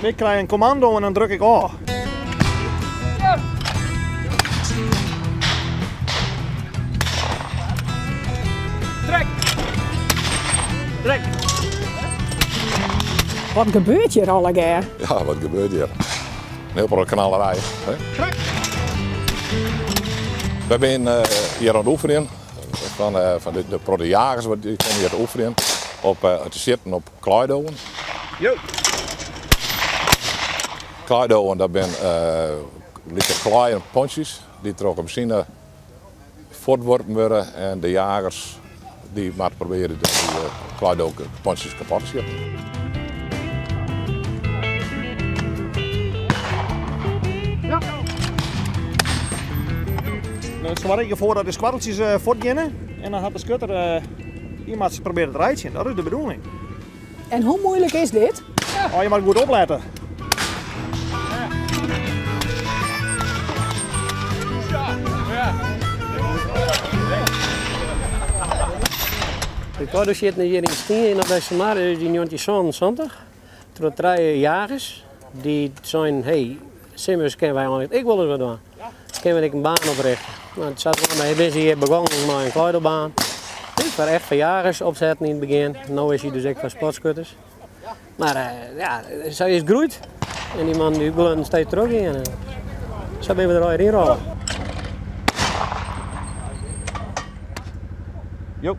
Ik krij in kommando en dan druk ik ôf. Trek! Trek! Wat gebeurt hjir allegear? Ja, wat gebeurt hjir? In hiel protte knallerij. Hè? Wy binne hjir oan it oefenjen. Fan, eh, fan de, de protte jagers wat die komme hjir te oefenjen op eh, te sjitten op klaaidowen. Jo. Klaaidowen, dat binne eh, lytse klaaien pontsjes dy't troch in masine fuortworpen wurde en de jagers dy moatte probearje dy klaaidopontsjes kapot te sjitten. Dan soargje ik derfoar dat de skoatteltsjes fuortgeane en dan hat de skutter dy moat se probearje te reitsjen. Dat is de bedoeling. En hoe moeilijk is dit? Oh, je moat goed oplette. De klaaidosjitten is hjir ûntstien yn op Eastermar is yn njoggentjinhûndertsânensantich troch trije jagers dy't seinen, hey, simmers kinne wy eigentlik ek wolris wat dwaan. Kinne we ek in baan oprjochte. No, sadwaande binne se hjir begongen mei in kleidobaan. Foar echt foar jagers opsetten yn it begjin. No is hy dus ek foar sportskutters. Mar ja, sa is it groeid. En dy mannen dy bleaunen steeds trochgean. Sa binne we der allegear yn rôle. Jo.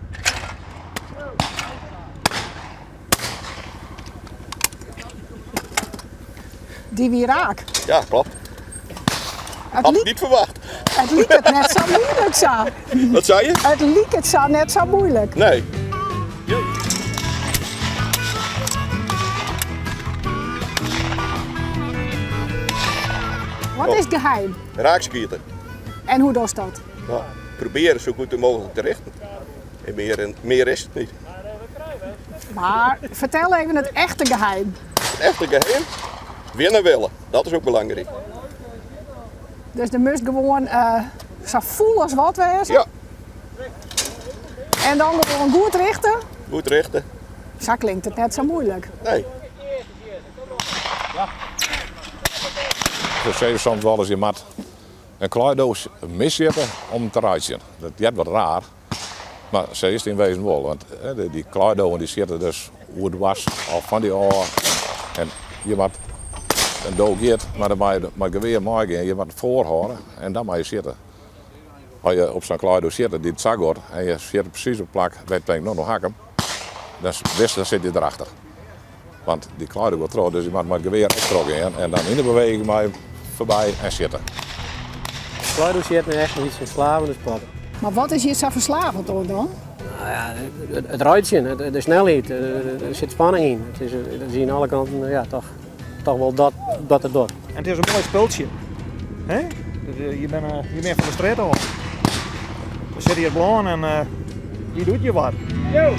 Dy wie raak. Ja, klopt. Had ik niet verwacht. It liket net sa moeilik sa. Wat sei je? It liket sa net sa moeilik. Nee. Wat is it geheim? Raakskieten. En hoe dochst dat? Nou, probearje sa goed mooglik te richten. En mear, mear is it net. Mar fertel even it echte geheim. It echte geheim? Winne wille. Dat is ek belangryk. Dus der moast gewoan uh, sa fûl as wat wêze? Ja. En dan gewoan goed richte? Goed richte. Sa klinkt it net sa moeilik. Nee. Se sizze soms wolris, je moat in klaaidoos missjitte om te reitsjen. Dat heart wat raar, mar sa is it yn wêzen wol. Want dy klaaidowen dy sjitte dus oerdwars of fan dy ôf. En je moat in do giet, mar dan mei mei it gewear meigean. Je moat it foarhâlde en dan mei je sjitte. As je op sa'n klaaido sjitte dy't sa giet en je sjitte presys op it plak wêr't je tinke, no, no ha ik him, dan witst, dan sit hy derachter. Want dy klaaido giet troch, dus je moat mei it gewear ek trochgean en dan yn de beweging mei foarby en sjitte. Klaaido sjitten is echt in lytse ferslavende sport. Mar wat is hjir sa ferslaavjend oan dan? Nou ja, it reitsjen, de snelheid, der sit spanning yn. It is, it is yn alle kanten ja, toch, toch wol dat dat it docht. En it is in moai spultsje. Hè? Je binne, je binne fan de strjitte ôf. We sitte hjir blân en je doet je wat. Jo!